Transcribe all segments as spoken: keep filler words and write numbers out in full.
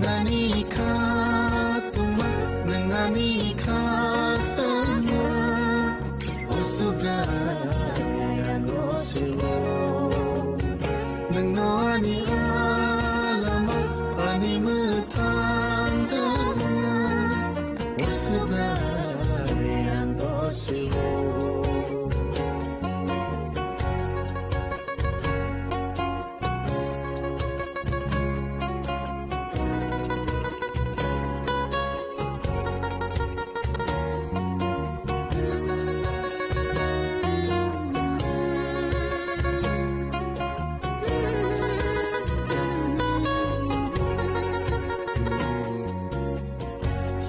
Ani kha tuma, nang ani kha sama, o Subrai ang o siwo. Nang no ani alama, ani mwthang jana, o Subrai ang o siwo.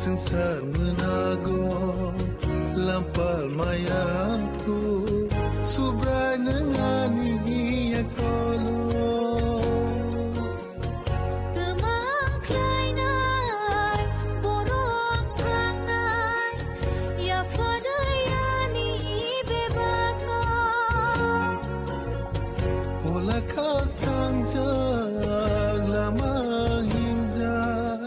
Swngchar mwnago lampal maya phu, Subrai nwng ani yaktolo. Twmang khlainai, borok thangnai, yapharwi ani bebakno. Ola kha thangjak lama hinjak.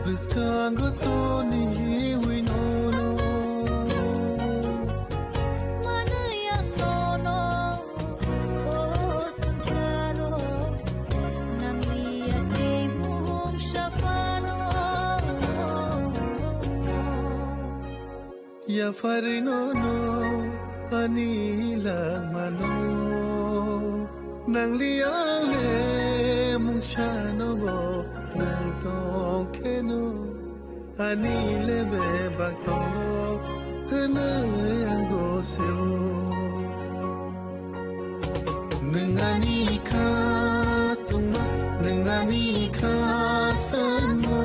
Bwskango toniwi nono. Manwi ang nono, o swngcharo, nangya tei mungsa phano. Yapharwi nono, ani langmano. Nangli ang le mungsa nobo, nang tong kheno. Ani le bebak tongo, hwnwi ang goseo. Nwng ani kha tongma, nwng ani kha tongma,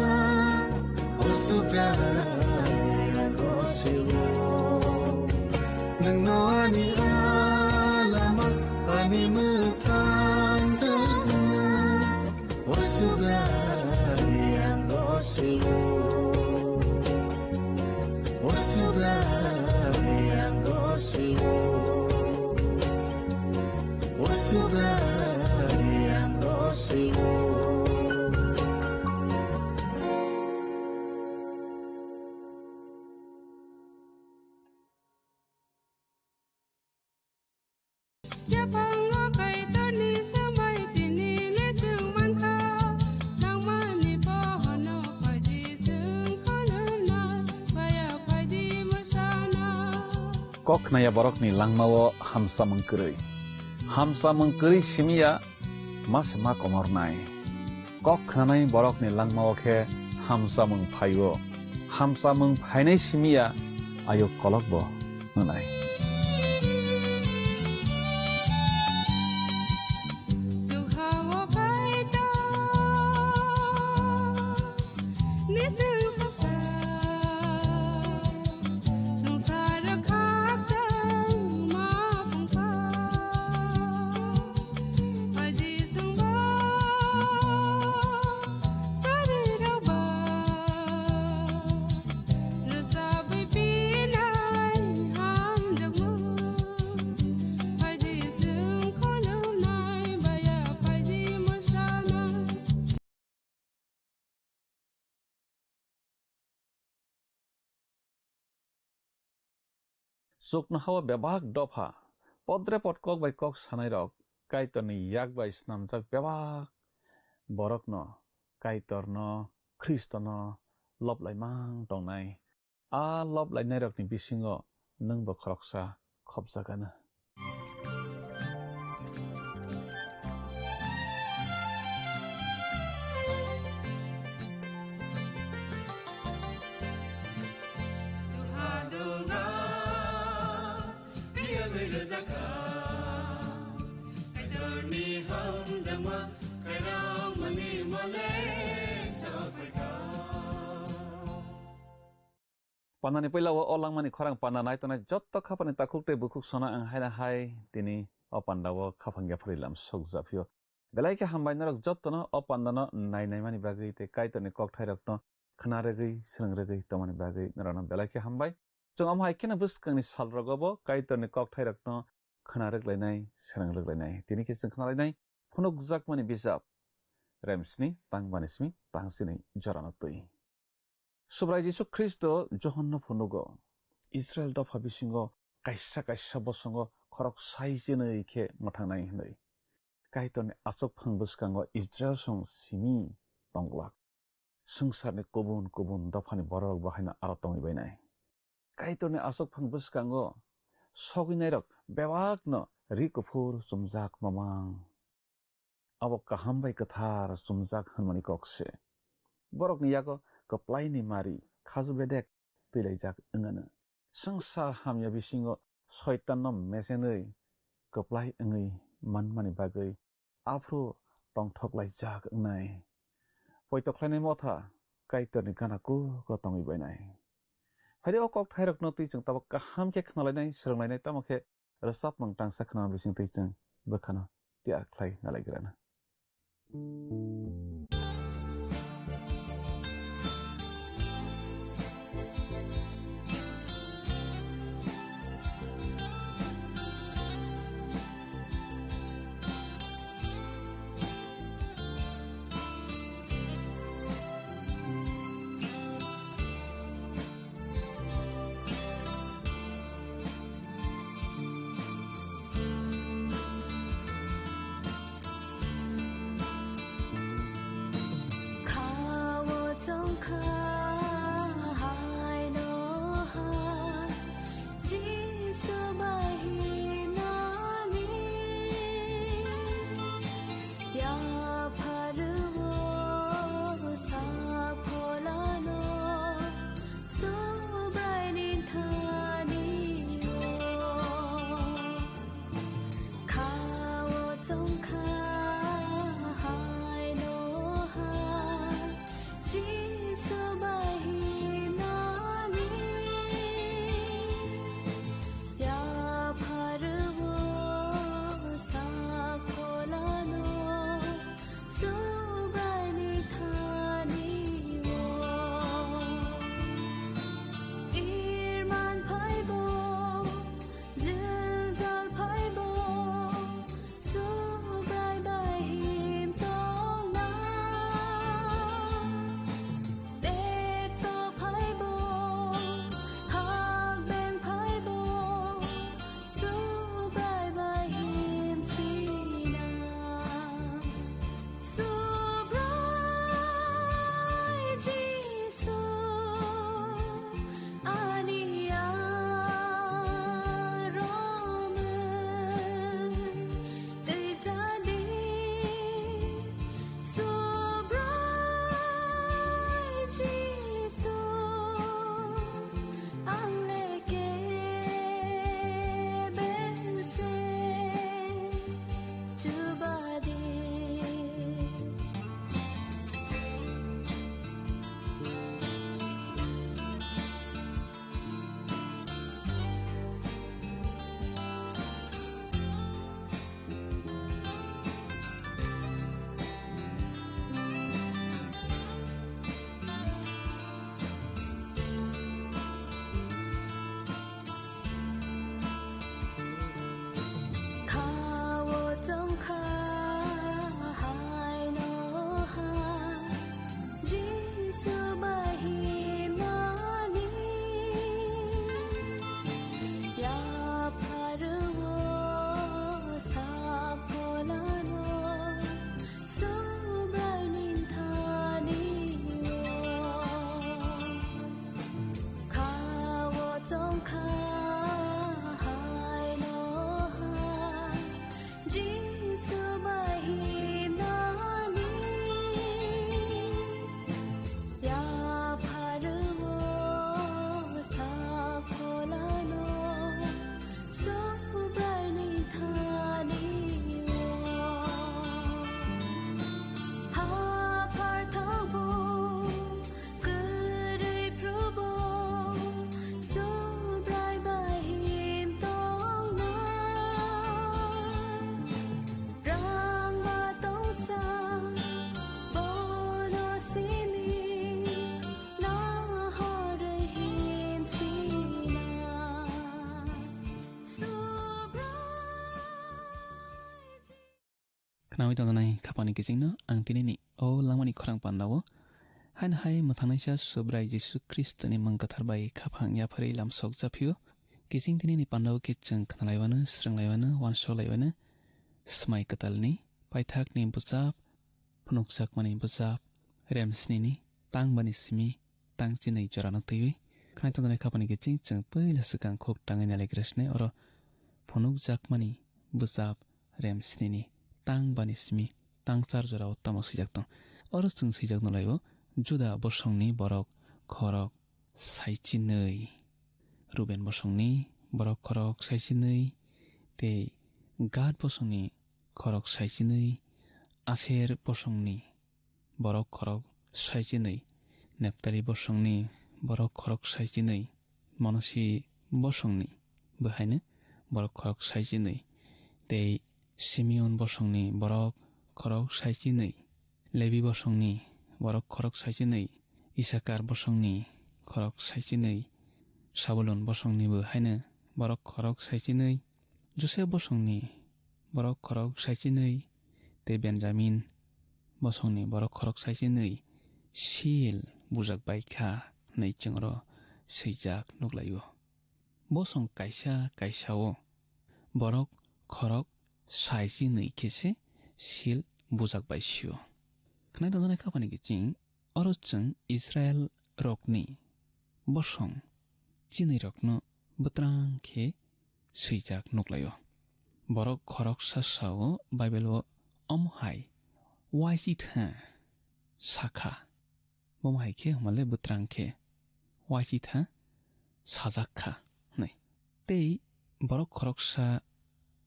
o Subrai ang goseo. Nwng no ani alama, ani mwthang tongma. O Subrai ang goseo. O Subrai ang goseo. O Subrai ang goseo. Yaphango Kaitorni swmai tini le chwng mankha, nangmani pohorno phaidi chwng khulumna, maya phaidi mwsana. Kok khnaya borokni langmao hamsamung kwrwi. Hamsamung kwrwi simiya ma se ma komornai. Kok khnanai borokni langmao khe hamsamung phaio. Hamsamung phainai simiya ayuk kolokbo wngnai. Chuknohao bebak dopha, podre pod kok bai kok sanairok, Kaitorni yak bai snamjak bebak borokno Kaitorno, Khristono lob laimang tongnai. A lob lainairokni bisingo nwngbo khoroksa khopjagano. Pandani puila o, o langmani khorang panda nai tongnai jotto khapani takhuk tei bukhuk sono ang haino hai tini o panda o khaphang yaphari lam sokjaphio. Belai khe hambai norok jottono o pandano nai naimani bagwi tei Kaitorni kokthairokno khna rwgwi, swrwng rwgwi tongmani bagwi norokno belai khe hambai. Chwng omo hai kheno bwskangni salrogo bo Kaitorni kokthairokno khna rwglainai, swrwng rwglainai. Tini khe chwng khna lainai phunukjakmani bijap. rem sni tang bani simi tang sini jorano twi. Subrai Jisu Khristo Johonno phunugo, Israel dopha bisingo kaisa kaisa bosongo khorok sai chinwi khe mwthangnai hwnwi. Kaitorni aswk phang bwskango Israel song simi tongglak. Swngcharni kubun kubun dophani borok bo haino aro tongwi bainai. Kaitorni aswk phang bwskango sogwinairok bebakno ri kuphur chumjak mamang. Abo kaham bai kwthar chumjak hwnmani kok se. Borokni yago kwplaini mari khaju bedek twilaijak wngano. Swngchar hamya bisingo Soitanno mesenwi kwplai wngwi manmani bagwi aphuru tongthoklaijak wngnai. Poito khlainai motha Kaitorni gana kugo tongwi bainai. Phaidi o kok thairokno twi chwng tabuk kaham khe khnalainai, swrwnglainai, tamo khe rwchapmung tangsa khnama bising twi chwng bwkhano tiyar khlai nalaigrana. Nawi tongjanai khapani kichingno ang tinini o langmani khorang pandao haino hai mwthangnaisa Subrai Jisu Khristoni mung kwthar bai khaphang yapharwi lamsok japhio. Kiching tinini pandao khe chwng khnalaiwano, srwnglaiwano, uansuk laiwano, Swmai Kwtalni paithakni bwchap, phunukjakmani bwchap, rem snini tangbani simi tang chinwi jorano twiwi khnai tongjaknai khapani kiching chwng puila swkang khuk tangwi nailaigwrasnai oro phunukjakmani bwchap rem snini tangbani simi tang char jorao tamo swijak tong. Oro chwng swijak nulaio Juda bosongni borok khorok saichinwi, Ruben bosongni borok khorok saichinwi, tei Gad bosongni khorok saichinwi, Aser bosongni borok khorok saichinwi, Neptali bosongni borok khorok saichinwi, Monosi bosongni bwhaino borok khorok saichinwi, tei Simeon bosongni borok khorok saichinwi, Lebi bosongni borok khorok saichinwi, Isakar bosongni khorok saichinwi, Sabulon bosongnibo haino borok khorok saichinwi, Josep bosongni borok khorok saichinwi, tei Benjamin bosongni borok khorok saichinwi sil bujak bai kha hwnwi chwng oro swijak nuklaio. Bosong kaisa kaisa-o borok khorok saichinwi khe se sil bujak bai sio. Khnai tongjaknai khapani kiching oro chwng Israel rokni bosong chinwi rokno bwtrang khe swijak nuklaio. Borok khoroksa sao Bible-o omo hai uaisitha sakha. Bomo hai khe hwnmale bwtrang khe uaisitha sajak kha hwnwi. Tei borok khoroksa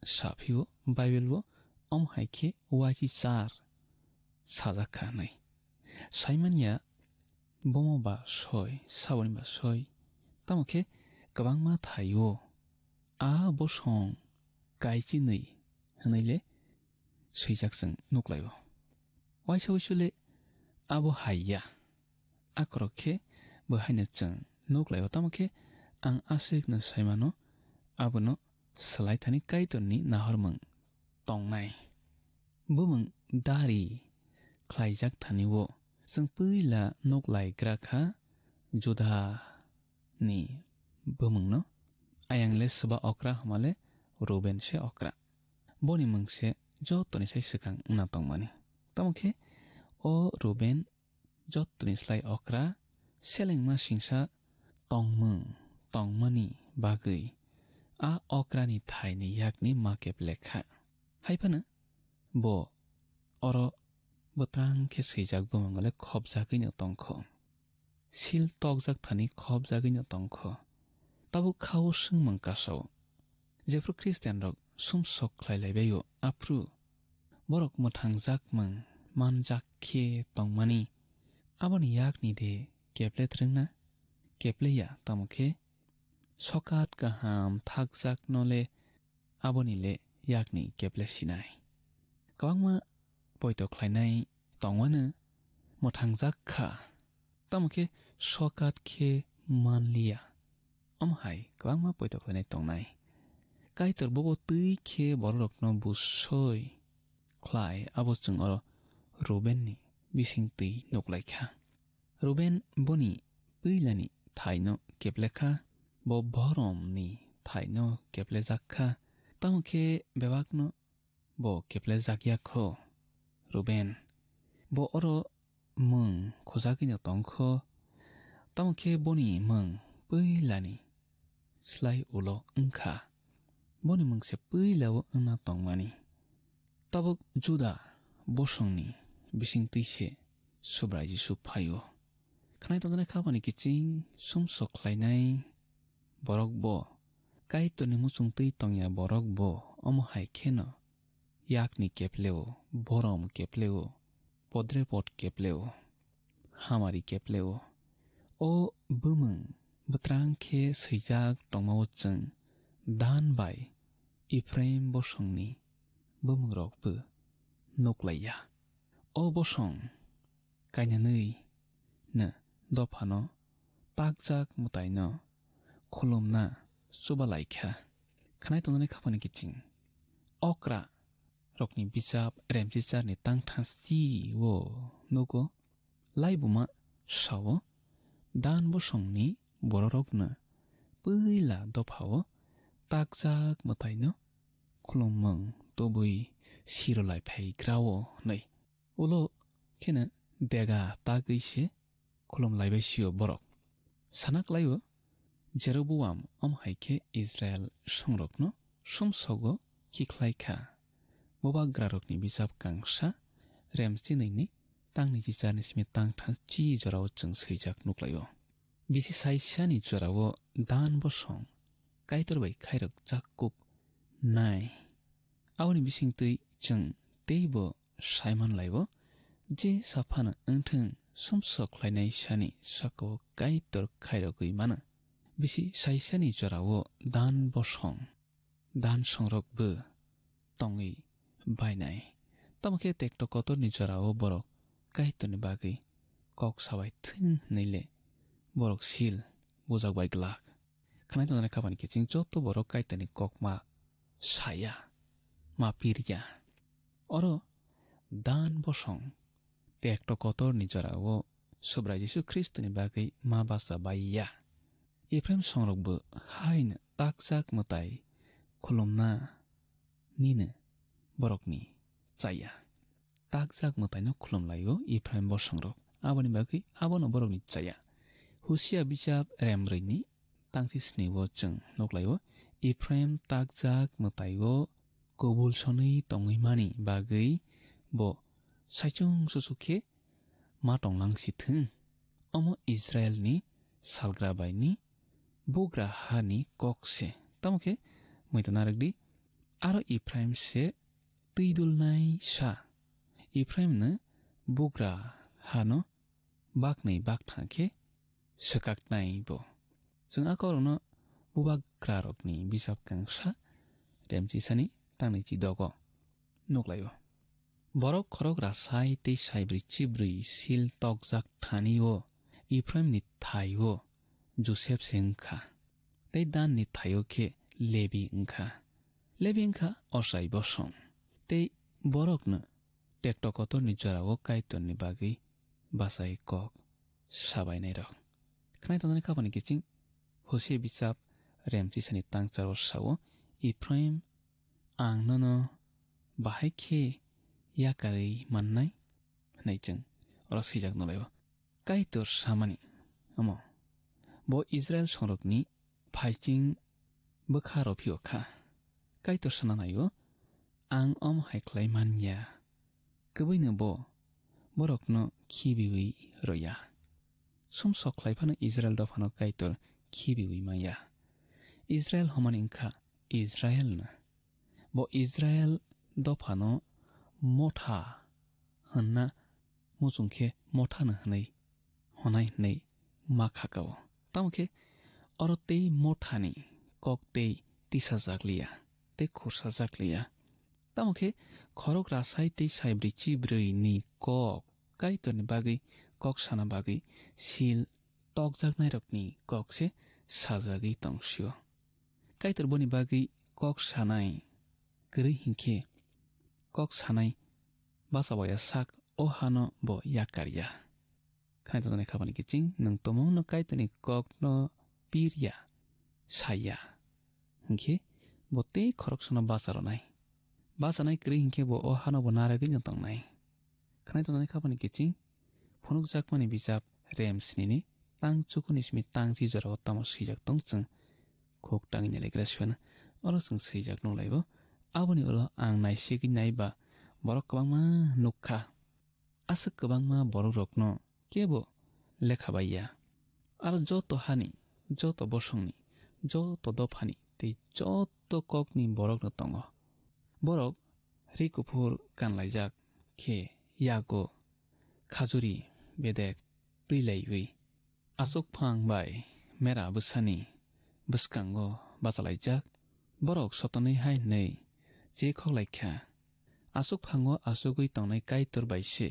saphio Bible-o omo hai khe uaisichar sajak kha hwnwi. Saimanya bomo ba soi, saboni ba soi. Tamo khe kwbangma thaio a bosong kaichinwi hwnwi le swijak chwng nuklaio. Waisa uisu le abo hai ya. Akorok khe bo haino chwng nuklaio, tamo khe ang aswkno saimano abono swlai thani Kaitorni nahormung tongnai. Bumung dari khlaijak thani-o chwng puila nuklaigra kha Juda ni bumungno. Ayang le swba okra hwnmale Ruben se okra. Boni mung se jotoni sai swkang wngna tongmani. Tamo khe o Ruben jotoni slai okra selengma singsa tongmung tongmani bagwi a okrani thaini yakni makep lekha. Hai phano bo oro bwtrang khe swijak bumung le khopjagwino tongkho. Sil tokjak thani khopjagwino tongkho. Tabuk kha-o swngmung kasao. Jephru Khristianrok sumsok khlai lai bai-o, aphru borok mwthangjakmung manjak khe tongmani, aboni yakni de keple thrwngna? Keple ya, tamo khe sokat kaham thakjakno le aboni le yakni keple sinai. Kwbangma poito khlainai tongmano mwthangjak kha, tamo khe sokat khe manliya. Omo hai kwbangma poito khlainai tongnai. Kaitor bobo twi khe bororokno busoi khlai, abo chwng oro Rubenni bisingtwi nuklaikha. Ruben boni twilani thaino keplekha, bo boromni thaino keplejak kha, tamo khe bebakno bo keplejak ya kho. Ruben, bo oro mung khojagwino tong kho, tamo khe boni mung puilani slai ulo wng kha, boni mung se puila-o wngna tongmani. Tabuk Juda bosongni bisingtwi se Subrai Jisu phai-o. Khnai tongjaknai khapani kiching sumsok khlainai borok bo, Kaitorni muchung twi tongya borok bo omo hai kheno yakni kepleo, borom kepleo, podrepot kepleo, hamari kepleo. O bumung bwtrang khe swijak tongma-o chwng Dan bai Ephraim bosongni bumungrokbo nuklaiya. O bosong kainanwi no dophano takjak mwtaino khulumna chubalai kha. Khnai tongnani khapani kiching okra Rokni bijap Remchicharni tangthasti o nugo, laibuma sao, Dan bosongni bororokno puila dophao takjak mwtaino khulumung tubui sirolai phaigrao hwnwi. Ulo kheno dega tagwi se khulumlaibai sio borok. Sana klaio, Jeroboam om hai khe Israel songrokno sumsogo khikhlai kha. Bubagrarokni bijap kangsa Remchinwini tangni chicharni simi tangthasti jorao chwng swijak nuklaio. Bisi saisani jorao Dan bosong Kaitor bai khairok jak kuk nai. Aboni bisingtwi chwng teibo saiman laibo, je saphano wngthwng sumsok khlainai sani sakao Kaitor khairogwi mano. Bisi saisani jorao Dan bosong, Dan songrokbo tongwi bainai. Tamo khe tekto kotorni jorao borok Kaitorni bagwi kok sabai thwng hwnwi le borok sil bujak bai glak. Khnai tongnai khapani kiching joto borok Kaitorni kok ma saya, ma pirya. Oro Dan bosong tekto kotorni jorao Subrai Jisu Khristoni bagwi ma basa bai ya. Ephraim songrokbo haino takjak mwtai khulumna nini borokni chaya. Takjak mwtaino khulumlaio Ephraim bosongrok. Aboni bagwi abono borokni chaya. Husia bijap remrwini tangsi snio chwng nuklaio. Ephraim takjak mwtaio kubul sonwi tongwi mani bagwi bo saichung susu khe ma tonglang si thung. Omo Israelni salgra baini bugra hani kok se. Tamo khe muitu narwk di, aro Ephraim se twi dulnai sa. Ephraimno bugra hano baknwi bakthang khe swkaknai bo. Chwng a kokrokno bubagrarokni bisap kangsa Remchisani tangni chidogo nuklaio. Borok khorok rasai tei saibrwi chibrwi sil tokjak thani-o Ephraimni thai-o Josep se wng kha, tei Danni thai-o khe Lebi wng kha. Lebi wng kha ochai bosong, tei borokno tekto kotorni jorao Kaitorni bagwi bachai kok sabainairok. Khnai tongnani khapani kiching Hosea bichap Remchisani tangcharo sao, Ephraim, ang nono bahai khe yakarwi mannai? Hwnwi chwng oro swijak nulaio. Kaitor samani omo, bo Israel songrokni phaiching bwkha rw phio kha. Kaitor sana naio, ang omo hai khlai man ya. Kwbwino bo borokno khibiwi rw ya. Sumsok khlai phano Israel dophano Kaitor khibiwi man ya. Israel hwnmani wngkha Israelno. Bo Israel dophano motha hwnna muchung khe mothano hwnwi hwnai hwnwi ma khakao. Tamo khe oro tei mothani kok tei tisajak liya, tei khursa jak liya. Tamo khe khorok rasai tei saibrwi chibrwi ni kok Kaitorni bagwi kok sana bagwi sil tokjaknairokni kok se sajagwi tongsio. Kaitor boni bagwi kok sanai kwrwi hinkhe kok sanai bachawaya sak o hano bo yakar ya. Khnai tongjaknai khapani kiching nwng tumungno Kaitorni kokno pir ya, sa ya, hinkhe bo tei khoroksano bacha rwnai. Bachanai kwrwi hinkhe bo o hano bo narwgwino tongnai. Khnai tongjaknai khapani kiching phunukjakmani bijap Rem snini tang chukuni simi tang chi jorao tamo swijak tong chwng khuk tangwi nailaikra siphano oro chwng swijak nuklaibo. Aboni ulo ang naisigwi naiba borok kwbangma nukha. Aswk kwbangma borokrokno kebo lekha bai ya. Aro joto hani, joto bosongni, joto dophani tei joto kokni borokno tongo. Borok ri kuphur kanlaijak khe yago khajuri bedek twi laiwi, achukphang bai mera bwsani bwskango bachalaijak. Borok sotonwi hai hwnwi chirikhok lai kha, "Achukphango achugwi tongnai Kaitor bai se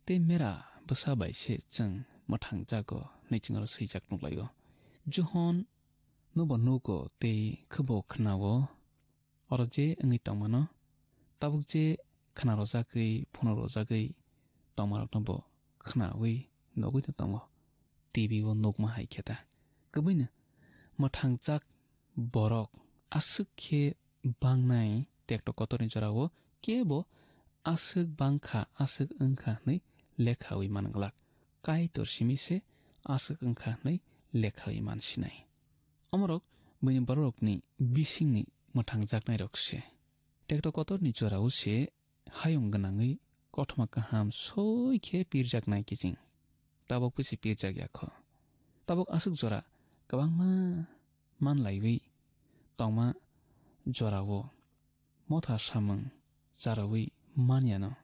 tei mera bwsa bai se chwng mwthangjago," hwnwi chwng oro swijak nuklaio. Johon nobo nugo tei khe bo khna-o, oro je wngwi tongmano, tabuk je khna rwjagwi, phunuk rwjagwi tongmarokno bo khnaui nugui no tongo, T V o nukma hai khe ta. Kwbwino mwthangjak borok aswk khe bangnai, tekto kotorni jorao kebo aswk bangkha, aswk wngkha hwnwi lekhaui man glak. Kaitor simi se aswk wngkha hwnwi lekhaui man sinai. Omorok buini bororokni bisingni mwthangjaknairok se. Tekto kotorni jorao se hayung gwnangwi kothoma kaham soi khe pirjaknai kiching. Tabuk pisi pirjak ya kho. Tabuk aswk jora kwbangma manlaiwi tongma jorao motha samung charaui manyano.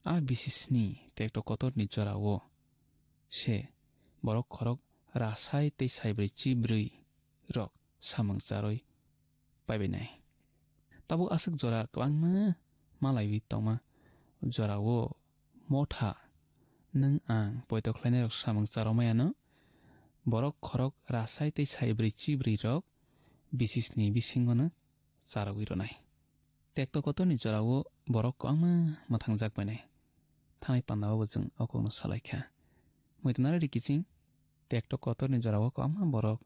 A bisisni tekto kotorni jorao se borok khorok rasai tei saibrwi chibrwi rok samung charwi paibainai. Tabuk aswk jora kwbangma malaiwi tongma jorao motha nwng ang poito khlainairok samung charwmaya no, borok khorok rasai tei saibrwi chibrwi rok bisisni bisingo no charwi rwnai. Tekto kotorni jorao borok kwbangma mwthangjak bainai. Thanai pandao bo chwng o kokno salai kha. Muitu narwdi kiching, tekto kotorni jorao kwbangma borok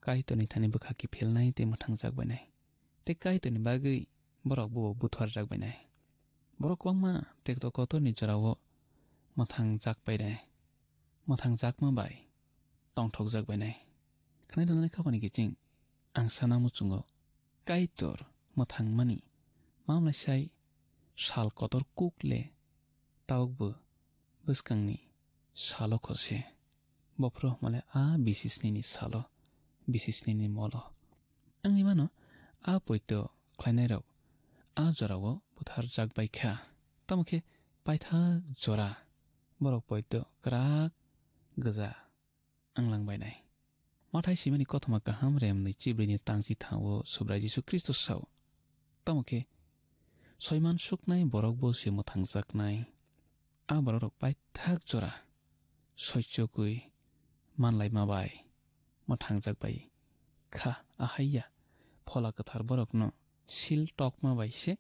Kaitorni thani bwkha kiphilnai tei mwthangjak bainai. Tei Kaitorni bagwi borok bo butharjak bainai. Borok kwbangma tekto kotorni jorao mwthangjak bainai. Mwthangjakma bai tongthokjak bainai. Khnai tongnani khapani kiching ang sana muchungo Kaitor mwthangmani mamlaisai sal kotor kuk le tabukbo bwskangni salo khose. Bophuru hwnmale a bisisnini salo, bisisnini molo. Wngwi mano a poito khlainairok a jorao butharjak bai kha. Tamo khe paithak jora borok poito kwrak gwja wnglang bainai. Mathai swimani kothoma kaham remni chibrini tangchi thao Subrai Jisu Khristo sao. Tamo khe soiman suknai borok bo se mwthangjaknai. A borok rok paithak jora soichogwi manlaima bai mwthangjak bai kha, ahaiya Phola Kwthar borokno sil tokma bai se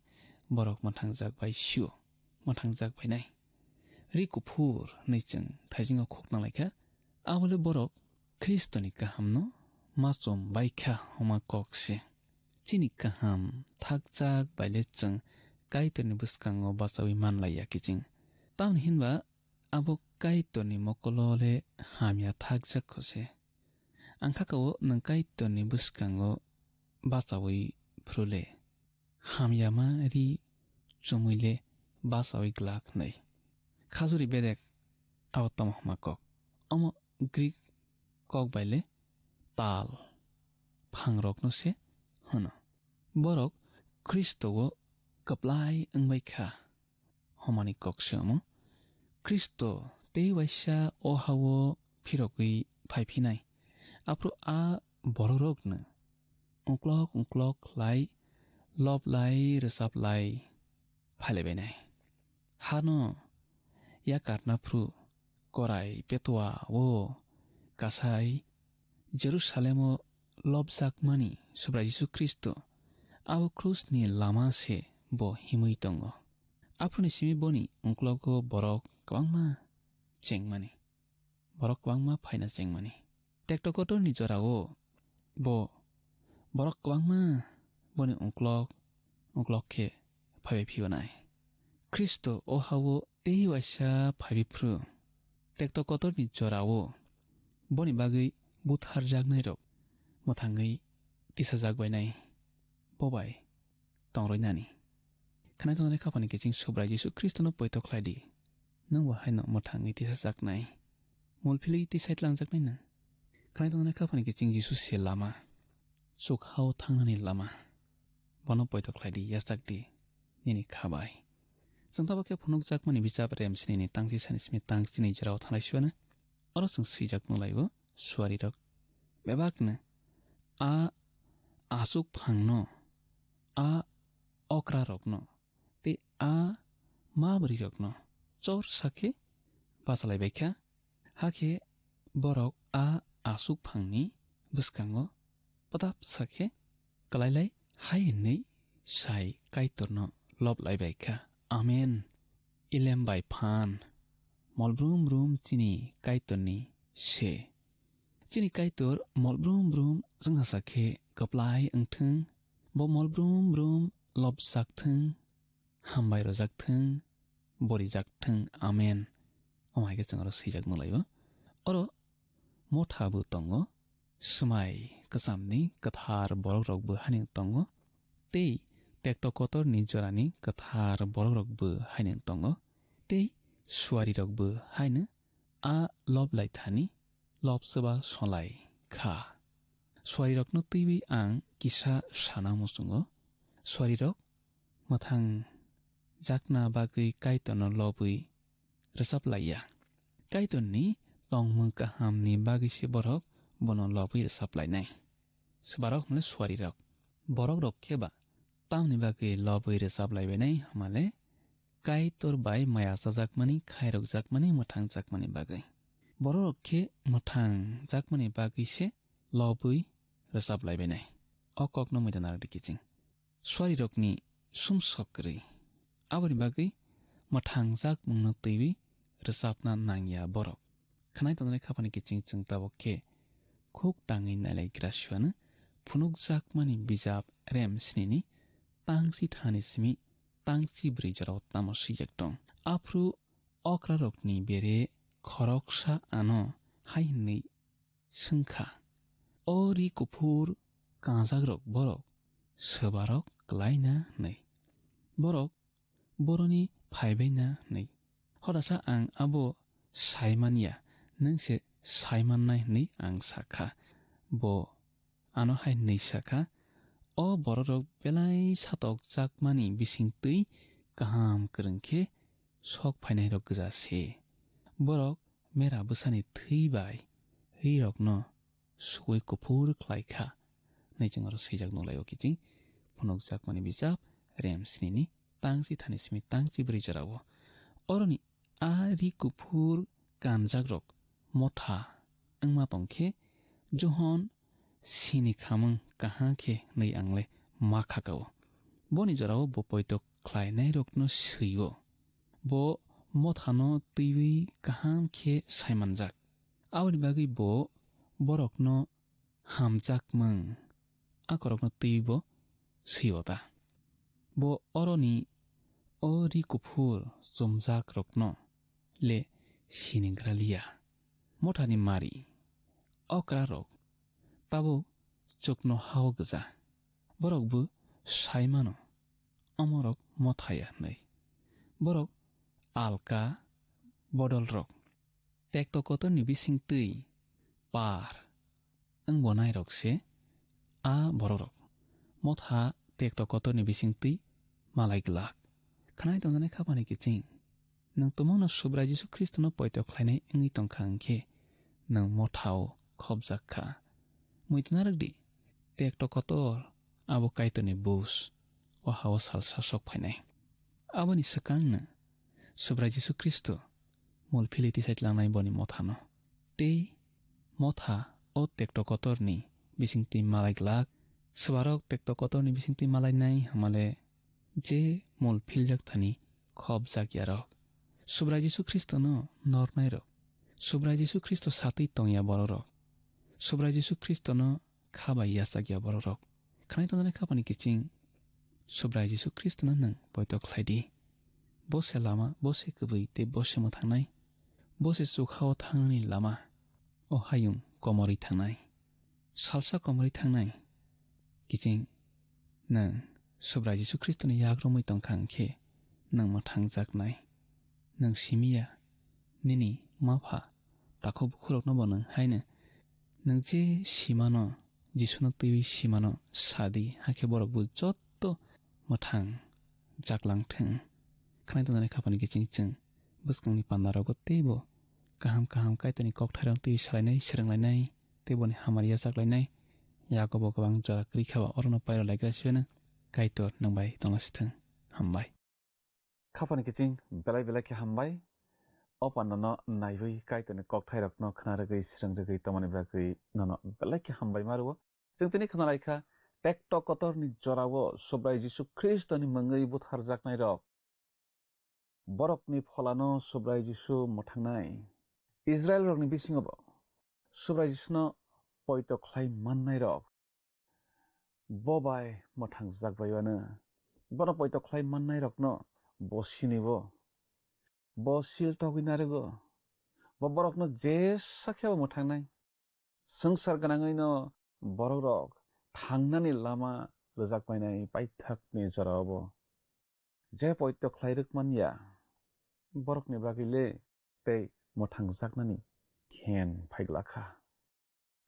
borok mwthangjak bai sio, mwthangjak bai nai. Ri kuphur hwnwi chwng thaisingo khukna lai kha, abole borok Khristoni kahamno ma chom bai kha hwnma kok se. Chini kaham thakjak bai le chwng Kaitorni bwskango bachaui man lai ya kiching. Tamni hinba abo Kaitorni mokolo le hamya thakjak kho se. Ang kha kao nwng Kaitorni bwskango bachaui phru le, hamyama ri chumui le bachaui glak hwnwi. Khajuri bedek abo tamo hwnma kok. Omo Greek kok bai le tal phangrokno se hwno. Borok Khristo-o kwplai wngbai kha hwnmani kok se omo. Khristo tei waisa o ha-o phirogwi phai phinai. Aphuru a bororokno uklok uklok khlai lob lai rwchap lai phailaibinai. Hano yakarna phru korai petua o kasai Jerusalemo lobjakmani Subrai Jisu Khristo abo krusni lama se bo himwi tongo. Aphuruni simi boni uklogo borok kwbangma chengmani. Borok kwbangma phaina chengmani. Tekto kotorni jorao bo borok kwbangma boni uklok uklok khe phaibai phiyonai. Khristo o ha-o tei waisa phaibai phru tekto kotorni jorao boni bagwi butharjaknairok mwthangwi tisajak bainai. Bo bai tongroinani. Khnai tongnai khapani kiching Subrai Jisu Khristono poito khlai di. Nwng bo haino mwthangwi tisajaknai. Mulphilwi tisai tlangjaknai nwng. Khnai tongnai khapani kiching Jisu se lama. Chuk ha-o thangnani lama. Bono poito khlai di, yachak di, nini kha bai. Chwng tabo khe phunukjakmani bichap rem sinini tangchi sani simi tangchini jorao thanglai suana. Oro chwng swijak nung lai-o suarirok. Bebakno a asuk phangno, a okrarokno, tei a mabwrwirokno chor sakhe bachalai bai kha. Hakhe borok a asuk phangni bwskango pwtap sakhe kwlailai hai hwnwi sai Kaitorno lob lai bai kha. Amen. Ilem bai phan. Mol brum brum chini Kaitorni se. Chini Kaitor mol brum brum chwngsa khe kwplai wngthwng. Bo mol brum brum lobjak thwng, hambai rwjak thwng, borijak thwng. Amen. Omo hai khe chwng aro swijak nulaio. Oro motha bo tongo, swmai kwchamni kwthar borokrokbo haino tongo, tei tekto kotorni jorani kwthar borokrokbo haino tongo, tei suarirokbo haino a lob lai thani lob swba solai kha. Suarirokno twiwi ang kisa sana muchungo. Suarirok mwthang jakna bagwi Kaitorno lobwi rwchap lai ya. Kaitorni tongmung kahamni bagwi se borok bono lobwi rwchap lainai. Swbarok hwnle suarirok. Borokrok khe ba tamni bagwi lobwi rwchap laibainai hwnmale Kaitor bai maya chajakmani, khairokjakmani, mwthangjakmani bagwi. Borokrok khe mwthangjakmani bagwi se lobwi rwchap laibainai. O kokno muitan narwk di kiching. Suarirokni sumsok kwrwi. Aboni bagwi mwthangjak mungno twiwi rwchapna nangya borok. Khwnai tongnai khaphani kiching chwng tabuk khe khuk tangwi nailaigra siwano phunukjakmani bijap rem snini tangchi thani simi tangchi brwi jorao tamo swijak tong. Aphuru okrarokni bere khoroksa ano hai hwnwi swngkha, "O ri kuphur kanjakrok borok swbarok klaina?" hwnwi. Borok boroni phaibaina hwnwi. Hodasa ang abo saimanya, nwng se saimannai hwnwi ang sakha. Bo ano hai hwnwi sakha, "O bororok belai satokjakmani bisingtwi kaham kwrwng khe sok phainairok gwja se. Borok mera bwsani thwi bai rirokno suwi kuphur khlai kha," hwnwi chwng oro swijak nukhlaio kiching phunukjakmani bijap rem snini tangchi thani simi tangchi brwi jorao. Oroni a ri kuphur kanjakrok motha wngma tong khe Johon sini khamung kaha khe hwnwi ang le ma khakao. Boni jorao bo poito khlainairokno swi-o. Bo mothano twiwi kaham khe saimanjak. Aboni bagwi bo borokno hamjakmung akorokno twiwi bo swi-o ta. Bo oroni o ri kuphur chumjakrokno le sinigra liya. Mothani mari, okrarok, tabuk chuknohao gwja. Borokbo sai mano, omorok mothaya hwnwi. Borok alka bodolrok. Tekto kotorni bisingtwi par wngbonairok se a bororok. Motha tekto kotorni bisingtwi malai glak. Khwnai tongjaknai khaphani kiching. Nwng tumungno Subrai Jisu Khristono poito khlainai wngwi tongkha hwnkhe, nwng mothao khopjak kha. Muitu narwk di, tekto kotor abo Kaitorni bus, o hao salsa sok phainai. Aboni swkangno Subrai Jisu Khristo mul philwi tisai tlangnai boni mothano. Tei motha o tekto kotorni bisingtwi malai glak, swbarok tekto kotorni bisingtwi malainai hamale je mul philjak thani khopjak yarok. Subrai Jisu Khristono nornairok, Subrai Jisu Khristo satwi tongya bororok, Subrai Jisu Khristono kha bai yachakya bororok. Khwnai tongjaknai khaphani kiching Subrai Jisu Khristono nwng poito khlai di. Bo se lama, bo se kwbwi tei bo se mwthangnai. Bo se chukhao thangnani lama. O hayung komorwi thangnai. Salsa komorwi thangnai. Kiching nwng Subrai Jisu Khristoni yak romwi tongkha hwnkhe nwng mwthangjaknai. Nwng simiya nini mapha takhuk bukhurokno bo nwng haino nwng je simano, Jisuno twiwi simano sadi, hakhe borokbo jotto mwthang jaklang thung. Khwnai tongjaknai khaphani kiching chwng bwskangni pandarogo teibo kaham kaham Kaitorni kokthairok twiwi salainai, swrwnglainai, tei boni hamari yachaklainai. Yakobo kwbang jora kwrwi kha ba orono pairo laigra sibaino Kaitor nwng bai tonglasithung. Hambai. Khaphani kiching belai belai khe hambai. O pandano naiwi Kaitorni kokthairokno khna rwgwi, srwng rwgwi tongmani bagwi nono belai khe hambai ma rwo. Chwng tini khna lai kha, tekto kotorni jorao Subrai Jisu Khristoni mungwi butharjaknairok. Borokni pholano Subrai Jisu mwthangnai. Israilrokni bisingobo Subrai Jisuno poito khlai mannairok bo bai mwthangjak bai uano. Bono poito khlai mannairokno bo sini-o. Bo sil togwi narwgo. Bo borokno jesa khebo mwthangnai. Swngchar gwnangwino borokrok thangnani lama rwjakbainai paithakni jorao bo. Je poito khlai rwk man ya, borokni bagwi le tei mwthangjaknani khen phai glak kha.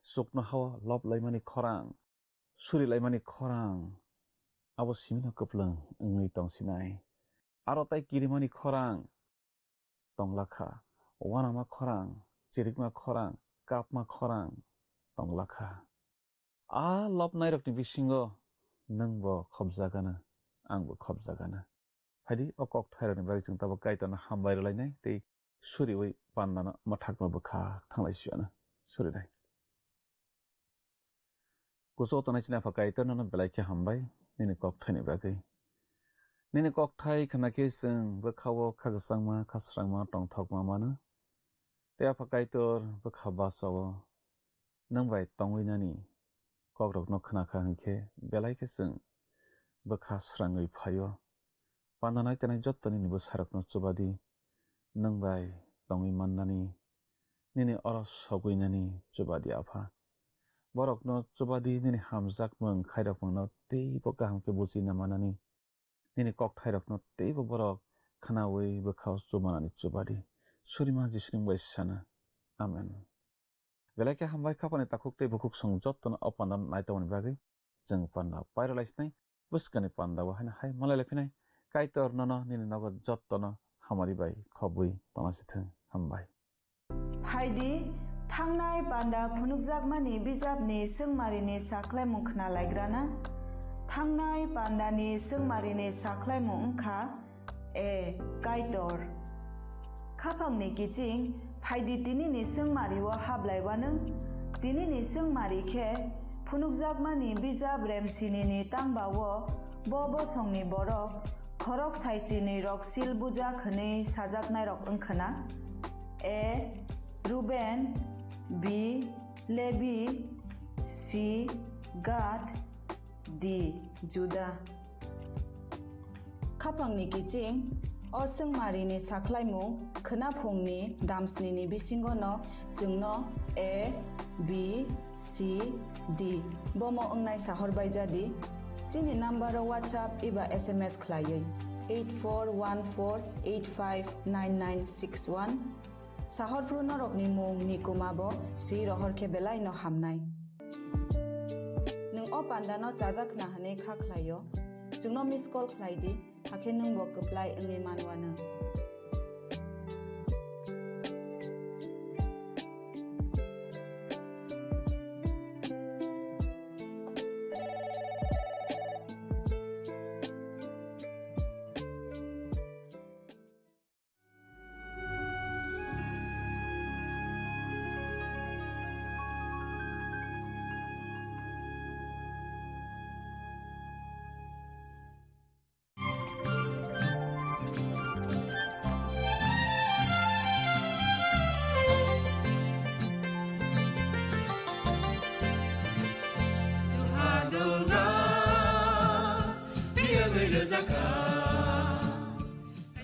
Chuknohao lob laimani khorang, suri laimani khorang, abo simino kwplwng wngwi tong sinai. Aro tai kirimani khorang tong lakha, uanama khorang, chirikma khorang, kapma khorang tong lakha. A lobnairokni bisingo nwngbo khopjagana, angbo khopjagana. Phaidi, o kokthairokni bagwi chwng tabuk Kaitorno hambai rwlainai tei suriui pandano mwthakma bwkha thanglai siyano surinai. Kuchugo tongnai chini Apha Kaitor, nono belai khe hambai nini kokthaini bagwi. Nini kokthai khna khe chwng bwkhao kha kwchangma, kha srangma, tongthokma mano. Tei Apha Kaitor, bwkha bachao nwng bai tongwi nani kokrokno khna kha hwn khe belai khe chwng bwkha srangwi phaio. Panda nai tenai jotto nini bwsarokno chubadi, nwng bai tongwi mannani, nini oro sogwi nani chubadi Apha. Borokno chubadi nini hamjakmung khairokmungno teibo kaham khe bujina manani, nini kokthairokno teibo borok khnaui bwkhao chumanani chubadi. Surima Jisuni mung bai sana. Amen. Belai khe hambai, khapani takhuk tei bukhuk song jottono o panda naitokmani bagwi. Chwng panda pairwlaisinai, bwskangni panda o haino hai malailai phinai. Kaitor nono nini nogo jottono hamari bai khobwi tongna sithwng. Hambai. Phaidi, thangnai panda phunukjakmani bijapni swngmarini sakhlaimung khna laigrana. Thangnai pandani swngmarini sakhlaimung wngkha, A. Kaitor. Khaphangni kiching, phaidi tinini swngmario hablaiwano. Tinini swngmari khe phunukjakmani bijap Remsinini tangbao bo bosongni borok khorok saichini rok sil bujak hwnwi sajaknairok wngkhwna. A. Ruben. B. Lebi. C. Gad. D. Juda. Khaphangni kiching, o swngmarini sakhlaimung khwnaphungni damsnini bisingono chwngno A, B, C, D bomo wngnai sahor baijadi. Chini numbero WhatsApp eba S M S khlaiwi eight four one four eight five nine nine six one. Sahorphru norokni mung ni kuma bo swi rohor khe belai no hamnai. Nwng o panda no chajak khna hwnwi kha khlai o, chwngno miss call khlai di, hakhe nwng bo kwplai wngwi man uanw.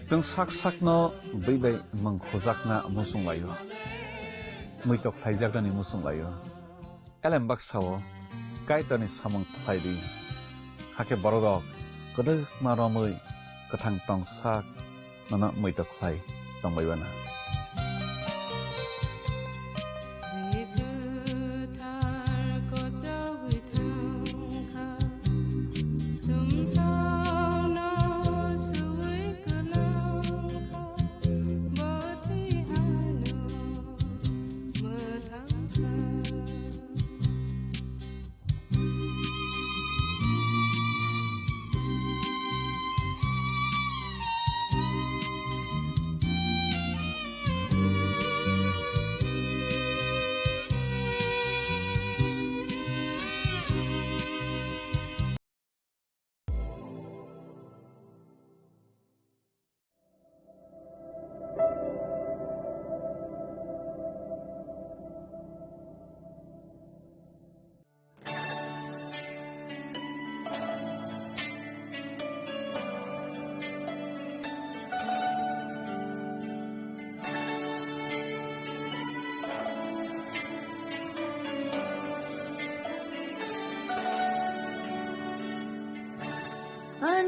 Chwng sak sakno bwi bai mung khujakna muchung laio, muitok khlaijaknani muchung laio. Elem baksao Kaitorni samung khlai di, hakhe bororok kwdwkma romwi kwthang tong sak nono muitok khlai tongbai uanw.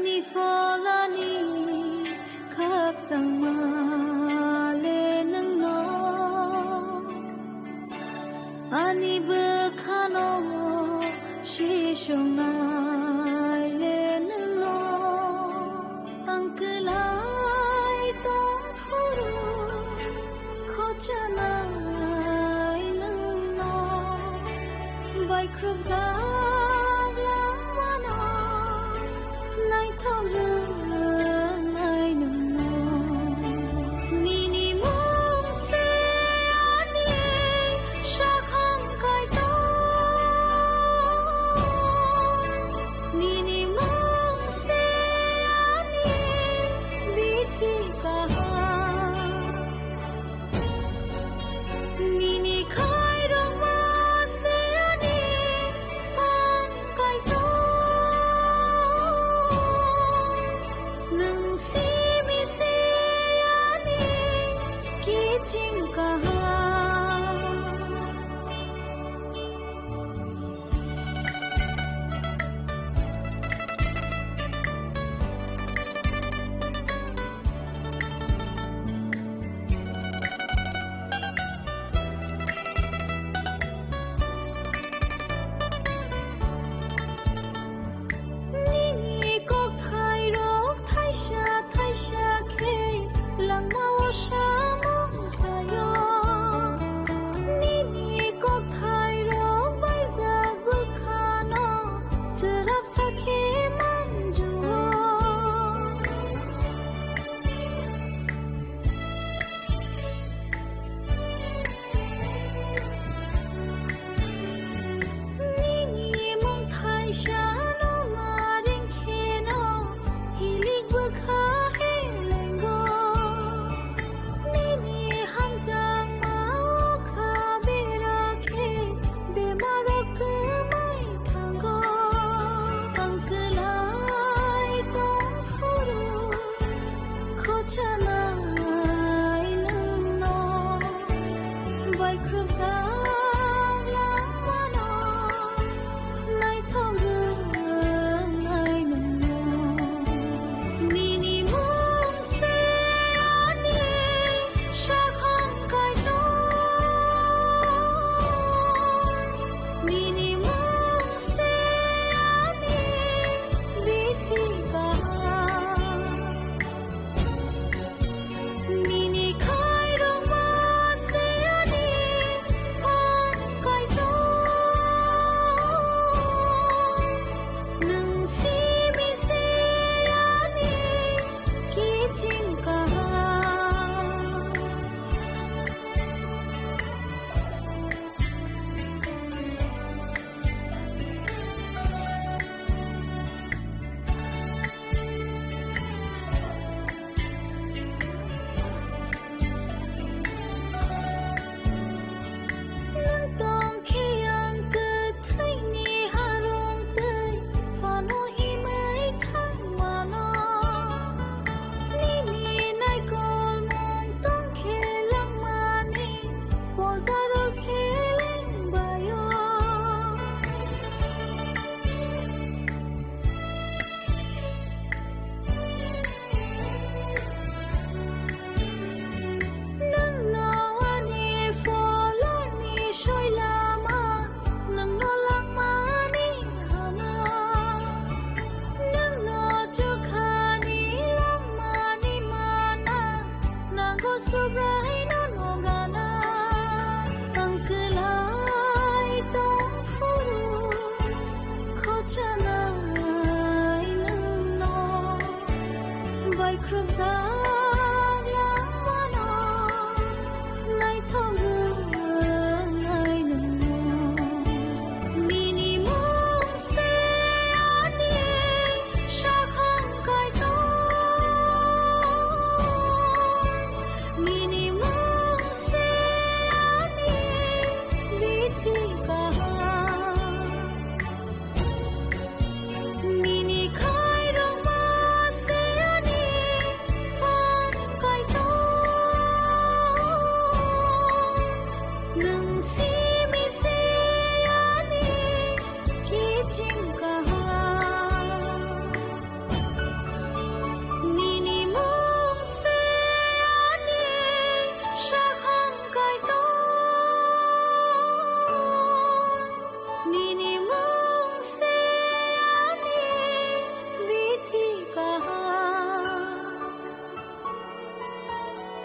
Ni pholani khakchangma le nwngno, ani bwkhano sisongnai le nwngno, ang kwlai tong phuru khochanai nwngno, baikhrupjak langmano naithok rwnai nwngno. Nini mung se ani sakhang kaitor, nini mung se ani bithi kaham. Nini khairokma se ani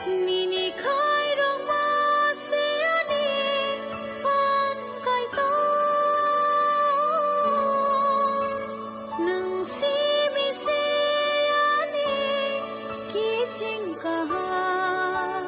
Nini khairokma se ani phan kaitor, nwng simi se ani kiching kaham.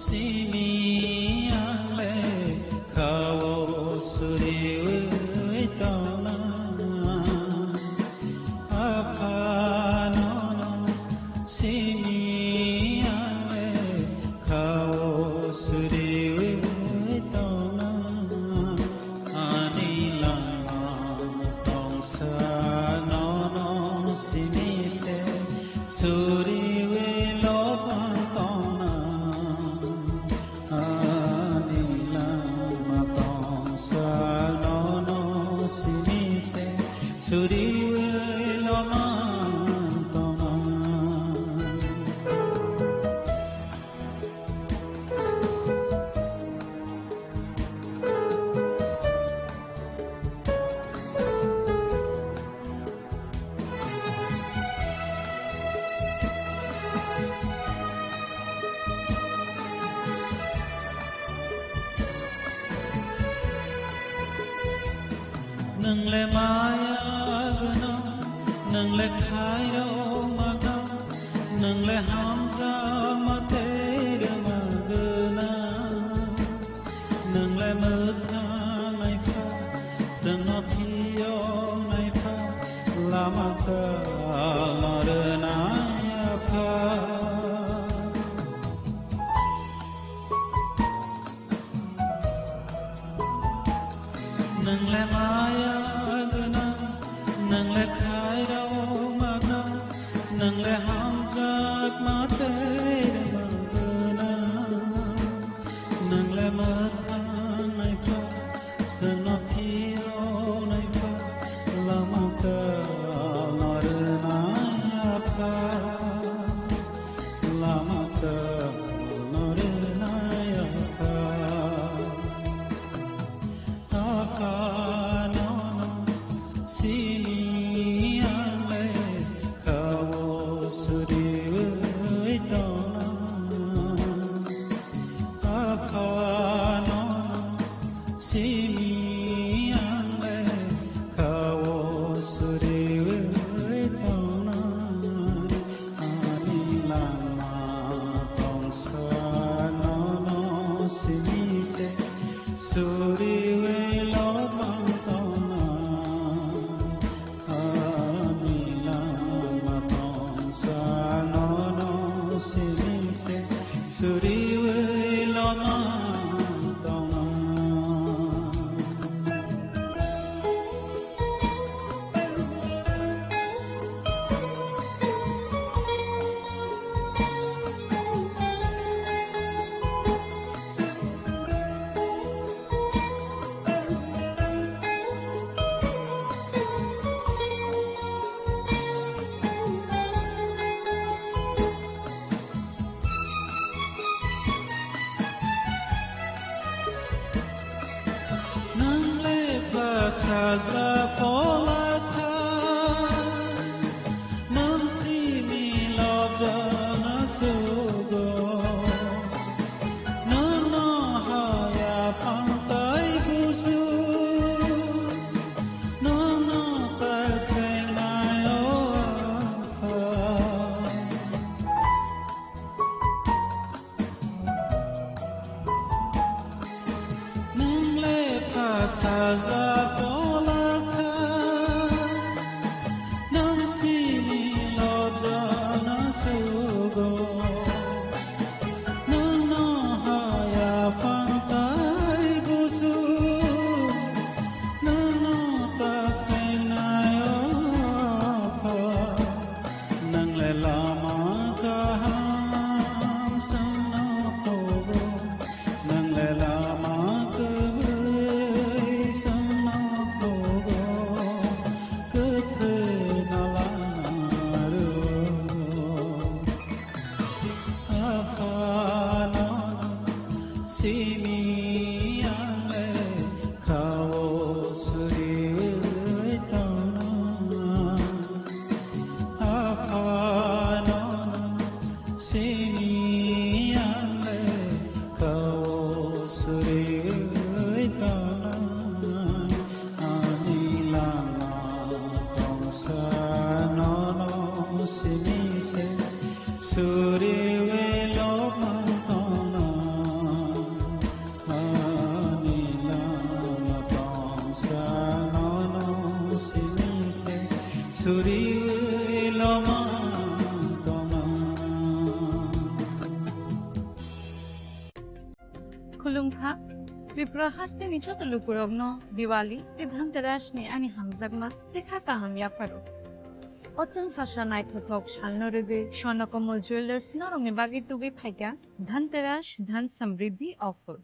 Simi ang le khao suriwi tona. Aphano simi ang le khao suriwi tona. Ani langma tongsa nono simi se suriwi lopang tona. Ani langma tongsa nono simi se suriwi lopang tona. Nwng le maya gwnang, nwng le khairokma tang, nwng le hamjakma tei rwma gwnang. Nwng le mwthang naikha, chwngno phiyok naikha, lama kwlwng rwnai Apha. Nwng le maya gwnang, nwng le khairokma tang, nwng le hamjakma tei rwma gwnang. Nwng le mwthang naikha, chwngno phiyok naikha, lama kwlwng rwnai Apha. Lama kwlwng rwnai Apha. Apha nono simi ang le khao suriwi tona. Apha nono simi ang le khao suriwi tona. Ani langma tongsa nono simi se suriwi lopang tona. Ani langma tongsa nono simi se suriwi lopang tona. Nwng le bwsajla pola tha, nwng simi lobjak Tripura hasteni joto lukurokno Diwali tei Dhanteras ni ani hamjakma tei kha kaham yapharo. O chwng sasa naithothok salno rwgwi Swarna Kamal Jewellers norokni bagwi tubui phaikha Dhanteras Dhan Samriddhi offer.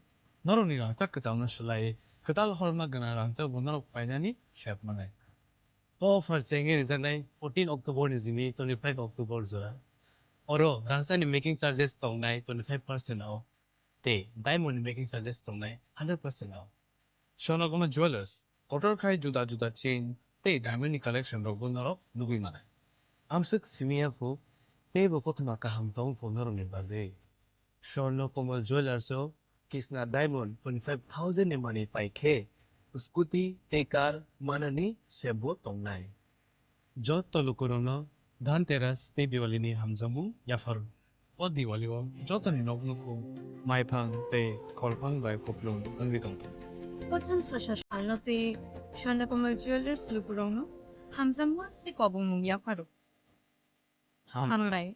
Norokni rangchak kwchalno swlaiwi kwtal horma gwnang rangchakbo norok painani sep manai. O offer chengwi rijaknai fourteen October ni simi twenty-five October jora. Oro rangchakni making charges tongnai twenty-five percent o, tei diamond ni making charges tongnai hundred percent o. Swarna Kamal Jewellers, kotor khai juda juda chain tei diamond ni collection rokbo norok nugwi manai. Amswk simi ya kho, teibo kothoma kaham tong kho norokni bagwi. Swarna Kamal Jewellers o kisna diamond twenty-five thousand ni manwi pai khe, scooty tei car manani sebo tongnai. Joto lukurokno Dhanteras tei Diwali ni hamjakmung yapharo. O Diwali o jotoni nok nukhung maiphang tei kholphang bai kupulung wngwi tongthung. O chwng sasa salno tei Swarna Kamal Jewellers lukurokno hamjakma tei kobongmung yapharo. Ham. Hambai.